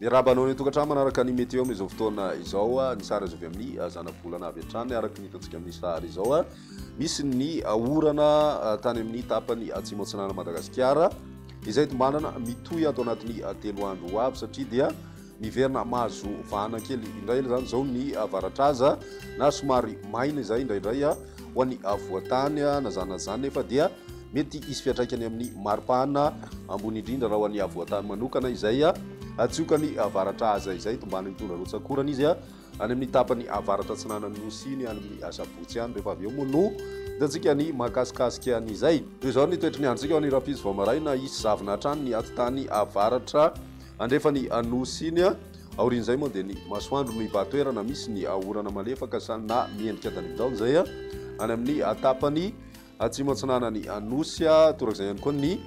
Miarahaba anao any an-tokantrano manaraka ny météo amin'izao fotoana izao. Ny sary azo avy amin'ny zanabolana avy hatrany araka ny hitantsika amin'ny sary izao. Misy ny orana tany amin'ny tapany atsimo atsinanan'i Madagasikara izay tombanana mitohy ato anatin'ny 3 andro ho avy satria dia miverina mahazo vahana kely indray izany izao ny varatraza na somary maina izay indraindray ho an'ny afovoantany na izany na izany nefa dia mety hisy fiantraikany amin'ny maripana ambony indrindra raha ho an'ny afovoantany manokana izay atsiokan'ny varatraza izay tombany mitondra rotsak'orana izy any amin'ny tapany avaratra atsinanan'ny nosy iny any amin'ny asabotsy any rehefa avy eo moa no hitantsika ny mahakasikasika an'izay. Toy izao ny toetry ny androntsika ho an'ny rahampitso vao maraina, hisy zavona hatrany ny atitany avaratra andrefan'ny nosy iny. Aorian'izay moa dia ny masoandro no hibahan-toerana, misy ny orana malefaka sa na miendrika tandrifin-drahona izay any amin'ny tapany atsimo atsinanan'ny Nosy, torak'izay ihany koa ny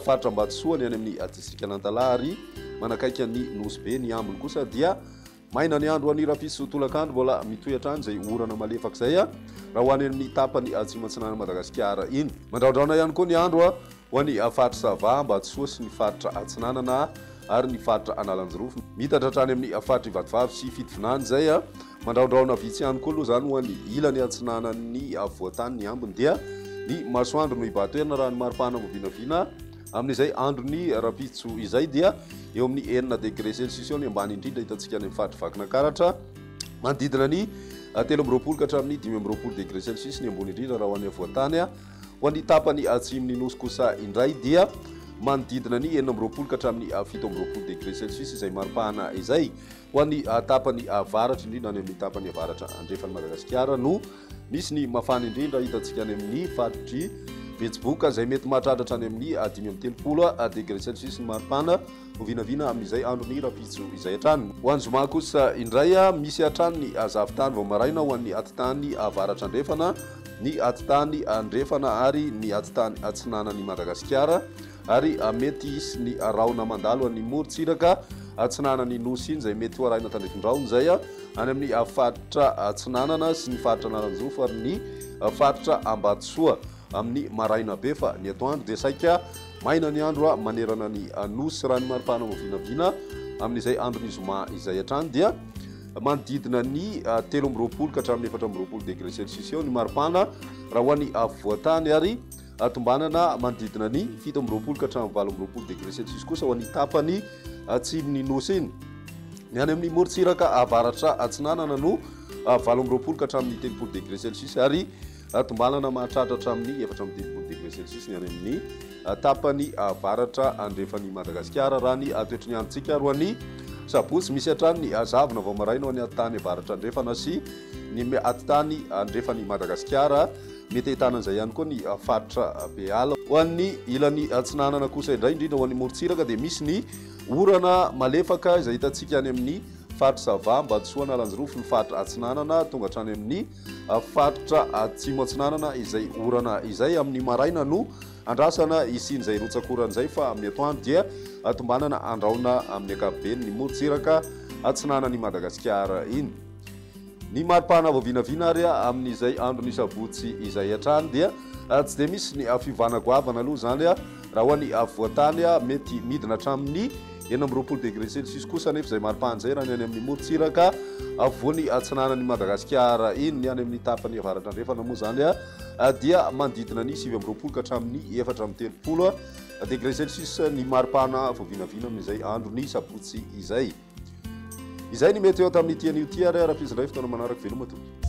faritra Ambatosoa, ny any amin'ny distrikan'Antalaha ary manakaiky an'i Nosy Be. Ny ambiny kosa dia maina ny andro any rahampitso tolakandro, mbola mitohy hatrany izay orana malefaka izay raha ho any amin'ny tapany atsimo atsinanan'i Madagasikara iny. Mandrahondrahona ihany koa ny andro ho an'ny faritra Sava, Ambatosoa sy ny faritra Atsinanana ary ny faritra Analanjirofo. Miitatra hatrany amin'ny faritr'i Vatovavy sy Fitovinany izay. Mandrahondrahona vitsy ihany koa aloha izany ho an'ny ilany atsinanan'ny afovoan-tany ny ambiny dia ny masoandro no hibahan-toerana raha ny maripana vao vinavina amin'izay andron'ny rahampitso izay dia eo amin'ny 6 degré celsius eo ny ambany indrindra hitantsika any amin'ny faritr'i Vakinankaratra. Manodidina ny 23 ka hatramin'ny 25 degré celsius ny ambony indrindra raha ho an'ny afovoan-tany. Ho an'ny tapany atsimon'ny Nosy kosa indray dia manodidina ny 26 ka hatramin'ny 27 degré celsius izay maripana izay. Ho an'ny tapany avaratra indrindra any amin'ny tapany avaratra andrefan'i Madagasikara no misy ny mafana indrindra hitantsika any amin'ny faritr'i Betsiboka izay mety mahatratra hatrany amin'ny 35 degré celsius ny maripana ho vinavina amin'izay andron'ny rahampitso izay hatrany. Ho an'ny zoma kosa indray, misy hatrany ny zavon-tany vao maraina ho an'ny atitany avaratra andrefana, ny atitany andrefana ary ny atitany atsinanan'i Madagasikara ary mety hisy ny rahona mandalo any morontsiraka atsinanan'ny Nosy iny izay mety ho arahina tandrifin-drahona izay any amin'ny faritra atsinanana sy ny faritra Analanjirofo ary ny faritra Ambatosoa. Amin'ny maraina be fa ny atoandro dia saika maina ny andro manerana ny Nosy raha ny maripana vao vinavina amin'izay andron'ny zoma izay hatrany dia manodidina ny 23 ka hatramin'ny 24 degré celsius eo ny maripana raha ho an'ny afovoan-tany ary tombanana manodidina ny 27 ka hatramin'ny 28 degré celsius kosa ho an'ny tapany atsimon'ny Nosy iny. Ny any amin'ny morontsiraka avaratra atsinanana no 28 ka hatramin'ny 30 degré celsius ary Tombanana mahatratra hatramin'ny 34 degré celsius ny any amin'ny tapany avaratra andrefan'i Madagasikara raha ny toetry ny androntsika ary ho an'ny sabotsy misy hatrany ny zavona vao maraina ho an'ny atitany avaratra andrefana sy ny atitany andrefan'i Madagasikara. Mety ahitana an'izay ihany koa ny faritra Beala. Ho an'ny ilany atsinanana kosa indray, indrindra ho an'ny morontsiraka dia misy ny orana malefaka izay hitantsika any amin'ny faritra Sava, Ambatosoa, Analanjirofo, ny faritra Atsinanana tonga hatrany amin'ny Faritra Atsimo Atsinanana izay orana izay amin'ny maraina no andrasana hisian'izay rotsak'orana izay fa amin'ny atoandro dia tombanana andraona amin'ny ankapobeny ny morontsiraka atsinanan'i Madagasikara iny. Ny maripana vao vinavina ary amin'izay andron'ny sabotsy izay hatrany dia tsy dia misy ny fiovana goavana aloha izany raha ho an'ny afovoan-tany, mety midina hatramin'ny 26 degré celsius kosa anefa izay maripana izay raha ny any amin'ny morontsiraka afovoany atsinanan'i Madagasikara iny. Ny any amin'ny tapany avaratra andrefana moa izany dia manodidina ny 29 ka hatramin'ny 34 degré celsius ny maripana vao vinavina amin'izay andron'ny sabotsy izay. Izay ny météo tamin'ity anio ity ary rahampitso indray fotoana manaraka veloma tompoko.